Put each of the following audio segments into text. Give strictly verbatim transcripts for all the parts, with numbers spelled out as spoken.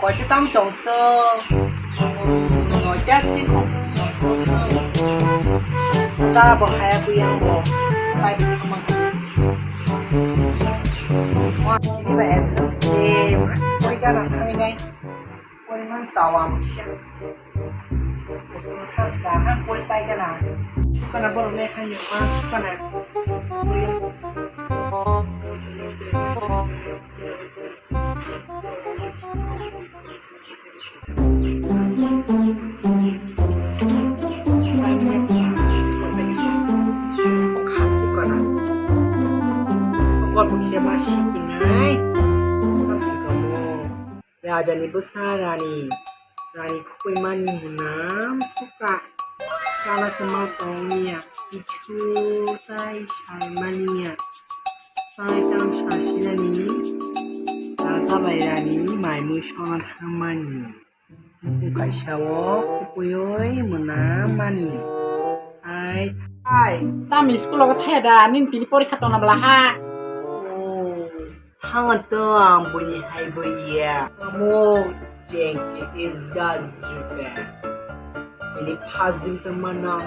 Koita tam tongso. Koita si ko. Tara bo haya buya bo. Pai bi ko. Ini ba exam se. Koi ga na thang nai. Koi man sawa mo kisa. Thas ka han koi pai ga na. Kana bor ne kan yo ma kana. Rajani bwsa rani, rani khukui mani mwnam suka, rana se ma tong niya, kichu tai sai mani ya. Tai tam sasinani raja bai rani mai mui songna thangmani. Kaisa o kupuioi mwnam mani. Ai, ai, tam school o thaya da, nini tini porikha tongna bwla ha. Oh, thang to ang buni hai boya. Amo jeng is God given. Ini phazim sama nang.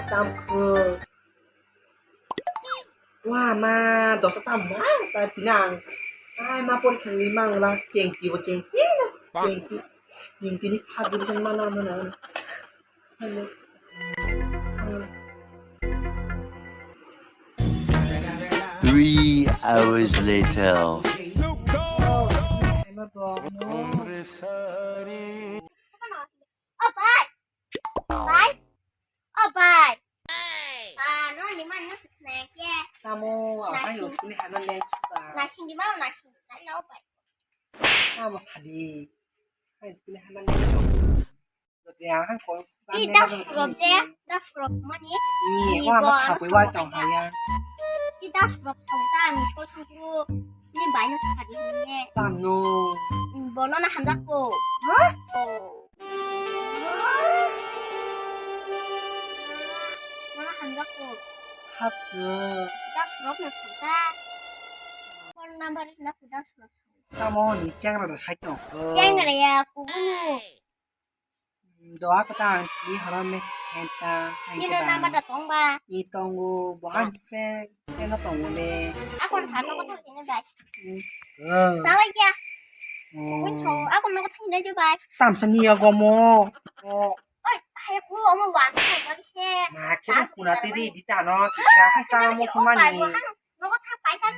Tam ko. Wa ma, dosa tam ma, ta tinang. Ai ma, porikha ni mang la, chengti bo chengti na, chengti. Ning tini phagir jang mana mana. Three hours later. Ai ma bo. Oh, bye. Bye. Oh, bye. Ah, no, ni man no sukna ke. Tamo, apa yo sukni hana le suka. Nasing di mau nasing. Nalo, bye. Tamo sadi. Hai sukni hana le. Lo te ang han ko. I das rok je, das rok mani. Ni ko ama thapui wai tong haya. I das rok thong ta ni ko thang ru. Ni bai no sadi ni. Tam no. Bono na hamjak ko. Ha? Oh. Nono hamjak ko. Sakso. Das rok na thangkha. Phone number na ko das rok. Tamo ni chengra da sai tong. Chengra ya kubunu. Doa ko ta ni hara mes khenta. Ni no number da tong ba. Ni tongo bo han friend. Keno tongo le. Akon thar nogo thang tini bai. Hmm. Chalai kya? Oh. Kun so, akon nogo thang dai jo bai. Tamsa ni ya gomo. Oh. Oi, hai ku omo wan ko bai se. Na ke kuna te di di ta no, kisa han cha mo sumani. Nogo thang pai san.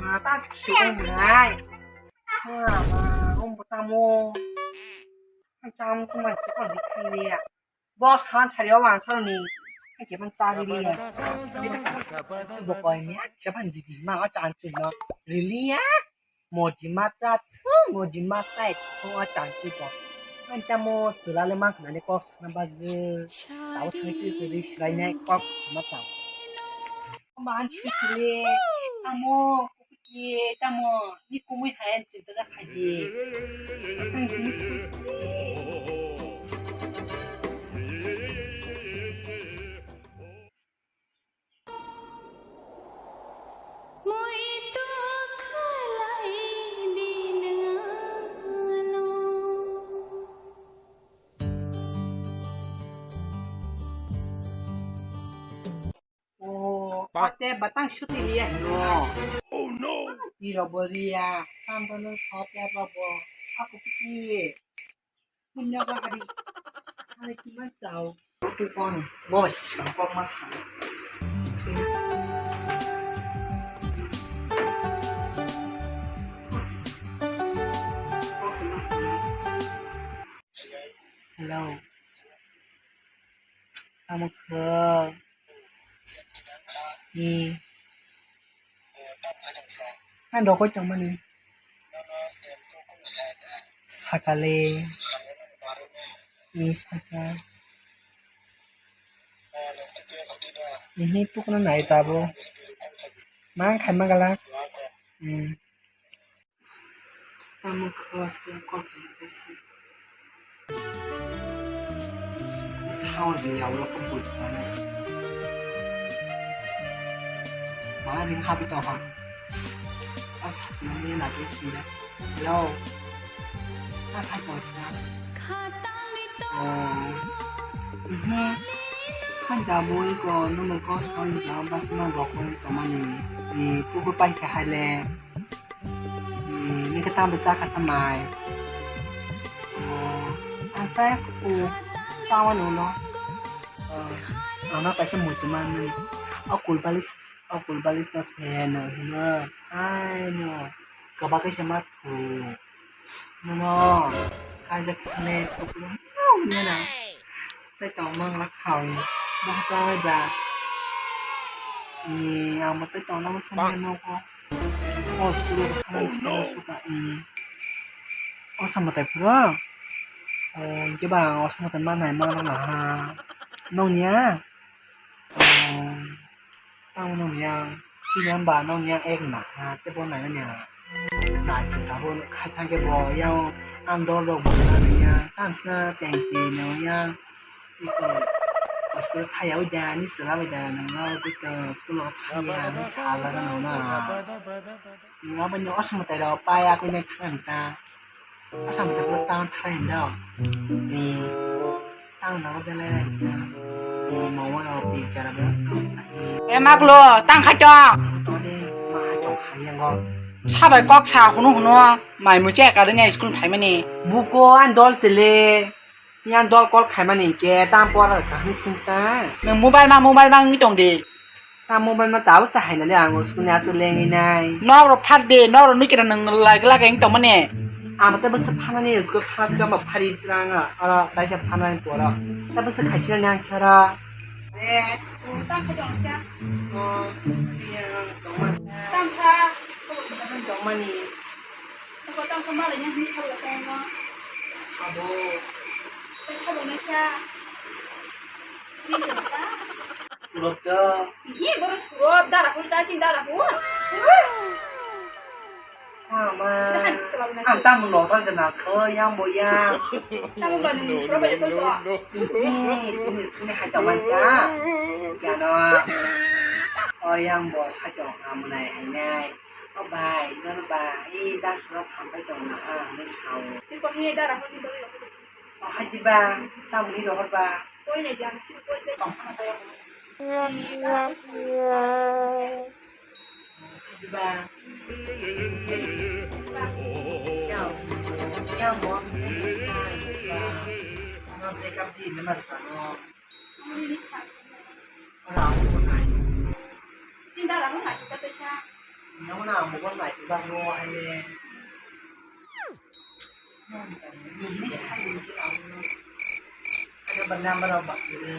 Ma ta si ko nai. Ma ma, om botamo. Han cha mo sumani ko di thang le ya. Boss han thari o ang salo ni. Ai ke ban ta ri ya. Bo koi mi a cha ban di di ma a chan chu no. Ri li ya. Mo ji ma cha thu mo ji ma sai thu a chan chu bo. An cha mo sila le ma na ne ko sa na ba ge. Ta o thai ti se ri sila ne ko ma ta. Ma an chi chi le. Amo. Ye, tamo, ni kumui hai ang chinta da khai di. Oh, ate batang suti liya hino. Oh no. Tiro bo liya. Tang kono thote ba bo. Aku piti. Punya ba hari. Hari kiman tau. Aku kon. Bo ba si kang kok mas hari. Hello. Tamo khe. Ni. Ang rokoi tongmani. Sakale. Ni saka. Ni tukno nai tabo. Mang khai magalak. Hmm. Tamo khe se kok ni tesi. Sound ni yaw lo ko bui thanai se. Ma ring habi to ha. Ang sa ni na ke sila. Hello. Hai koisa. Oh. Ihe. Hai da bui ko numai ko sawi da bas ma bokol tomani. Ni kuku pai ke hale. Ni ke tambe cha ka samai. Oh. Asai ku. Tawa no no. Oh. Ama kaisa mutu mani. O kulbalis. O kulbalis no se no hino. Ai no. Kaba kaisa ma thu. Nono kaijak thane koklo nana. Tei tong mang la khang. Bo ta lai ba. Ni ang mo tei tong nang song no ko. O school ko thang school suka i. O sama tai pura. O ke ba o sama tai ma nai ma na ha. Nong nia. Tamo nong yang chini ang ba nong yang ek na ha tei bo nai nani ang nai chwng tabuk khai thang khe bo yang ang dol rok bo nani yang tamsa chengti nong yang iko school thaya oi da ni sala bai da nang no gutto school o thang ya ni sala da nong na. Ni abo ni osmo tai rok pai akoi nai thang ta. Asa mita pura tang thai hendo. Ni tang na ko belai lai ta. Ni mo mo no pi chara bela. E maklo tang khai to. To de ma hai to hai yang go. Sabai kok sa hunu hunu mai mu che ka de school phai mani. Buko an dol sele. Yang dol call khaimani hinkhe tam pora kahini sungta. Nwng mobile ma mobile ma wngwi tong di. Ta mobile ma tabuk se hainani ang school ni aswk lengwi nai. Nok rok phar di, nok rok nwi kira nwng lagi lagi wng tongmani. Ang tei bwswk phanani school sana swkang ba phari twlang oro taisa phanani poro. Ta bwswk khaisirani ang khera. Eh. Tang kha tong sa. Oh, iya, tongmani. Tang sa. Tongmani. Toko tang sa malai ni sabo sa no. Sabo. Sabo na sa. Ni sa ta. Surabda. Ini baru surabda rahul ta chin da rahul. Mama. Ang tamu nokta jana kho yang bo yang. Tamu ba nung surabda ya sol to. Ini ini ini hai ta man ka. Kano. O yang bo sa jong amunai hai nai. O bai, nor ba, i das rok hambai tong na ha, hwnwi sao. Ni ko hi dara hor ni doi rok. O hai di ba, tamni rohor ba. Koi ne jam si koi je. Tong ha ta ya. Hai di ba. Yao, yao mo. Ano break up di na ma sa no. Ora, ora, ora. Chinta la mo ngai ta pesa. Nang na mo ko ngai ta mo ai le. English hai ni ki amo. Ada bernama Robert ni.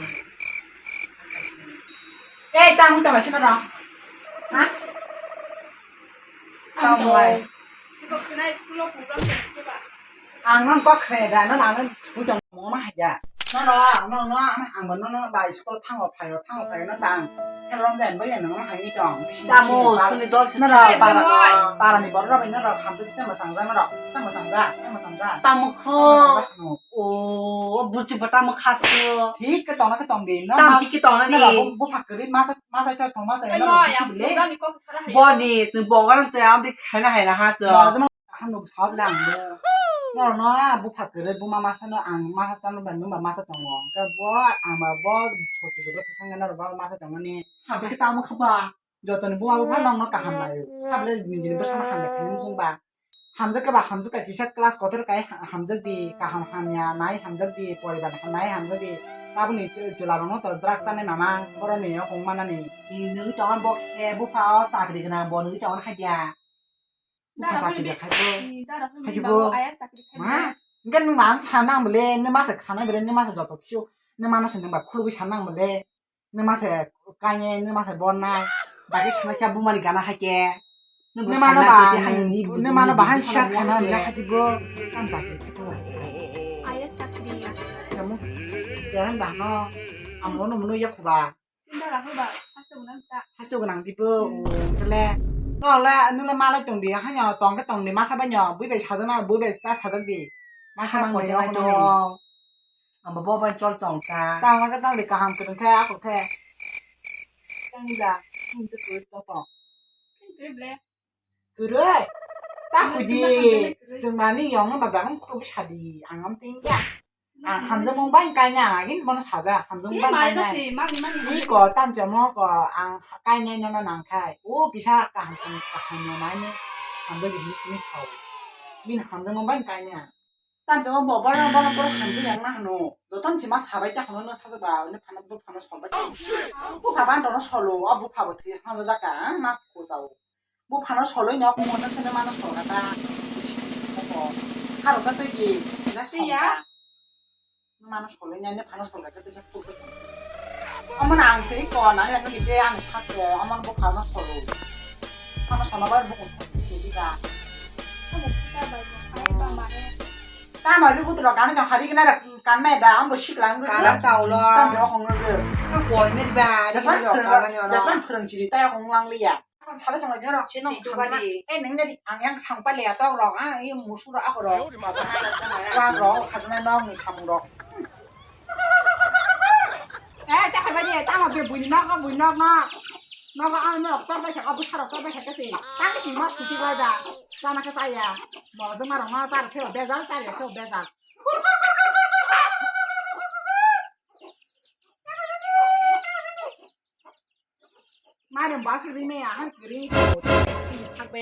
Eh, tamu tahu siapa dong? Hah? Tamu. Iko kena school lo program apa? Ang nang kok kena, nang nang school jong mo ma haja. No, no, no, no, ang bo no, no, ba school thango phaio, thango phaio, no, bang. Helong den, bo yan, no, hai ni tong. Tamo, school ni dol si no, si. Para, para ni borok bai no, no, khamsa tamo sangja, no, no, tamo sangja, tamo sangja. Tamo kho. Tamo sangja, no. O, burchi ba tamo khasu. Thik ke tong na ke tong di, no. Tam thik ke tong na di. No, bo, bo phak kri, masa, masa choi thong, masa, no, no, bisi yang bile. Program ni kok sara hai. Boni, tu bogar tu amri khaina hai na ha so. No, jema Kaham nuk saut le ang bo. Norokno bupha kwrwi buma masa no ang masa chano bai nwng ba masa tongo. Hwnkhe bo ang ba bo soti joto thangkhe norok bo masa tongmani. Hamjak khe tamo kha ba. Jotoni buma bupha nokno kaham lai. Habole nijini bwsano hamjak khe nung chwng ba. Hamjak khe ba hamjak khe kisa class kotor kai hamjak di kaham hamya nai hamjak di poribar nai hamjak di. Taboni chwla rokno to drugs chanai mamang boroni yakung manani. Nugwi tongo bo khe bupha o chakri gwnang bo nugwi tongo hadia. Bupha chakri de khai bo. Khai bo. Ma? Hwnkhe nwng ma sana ang bole, nwng masa sana bole, nwng masa joto kisu, nwng mano se nwng ba khulugwi sana ang bole, nwng masa kainai, nwng masa bornai, bagwi sana cha bumani gana hai khe. Nwng mano ba, nwng mano bahai share khana nwng hai khe bo, tam chakri khai bo. Jamu, jaran dahno, ang bono munu yakhuba. Chinta rok ba, haste gwnang ta. Haste gwnang tipo, hmm. Tele. No le, nule malai tong di, hanya tong ke tong di, masa banyo, bui bai sajana, bui bai ta sajak di. Masa bang ko jai to. Amba bo ban chol tong ta. Sang la ka chang di kaham kereng khe, ako khe. Chang da, hmm, to to to. Chang kre ble. Kwrwi. Ta hudi, chwng mani yong no ba bagam khuluk sadi, ang am ting ya. Ang hamjak mung bai kanya, ang agin bono saja, hamjak mung bai kanya. Ni ko tam chamo ko ang kanya no na nang khai. O kisa kaham kaham no nai ni hamjak di ni sao. Bin hamjak mung bai kanya. Tanjamo bo borok no borok borok hamjak yang na hwno. Joto ni sima sabai ta hwno no sajak ba, ni phano bo phano sol bai. Bupha ban tono solo, o bupha bo thwi hano jaka, ma khosao. Bupha no soloi no kumo no kheno mano sol kata. Haro ta tei di, just sol ka. Mano soloi ni, ani phano sol kata tei sa khuk. Omo na ang sei ko na, ani ni te ani sak ko, omo bupha no solo. Phano solo bai bukun thwi di ka. Tamo ri kutu rok ani jong hari kena kan me da ambo siklang ri. Kalam taulo. Tam jo hong ri. Ang koi me ba. Jasman phurung, jasman phurung chiri ta hong lang liya. Ang sala jong jero. Chino tu ba di. Eh neng ne ang yang sang pa le atok rok ah i musu rok ako rok. Wa rok khajana nong ni samung rok. Eh, ta khai ba ni, ta ma be bui nok no, bui nok no. Nok no, ano, tor bai kha, abu sara tor bai kha kasi. Ta kasi ma suti bai da. Sana ka saya. Mo jeng ma rong ma tar kheo bejal, tar kheo bejal. Mare bas ri me ya, han kri ko. Thak be.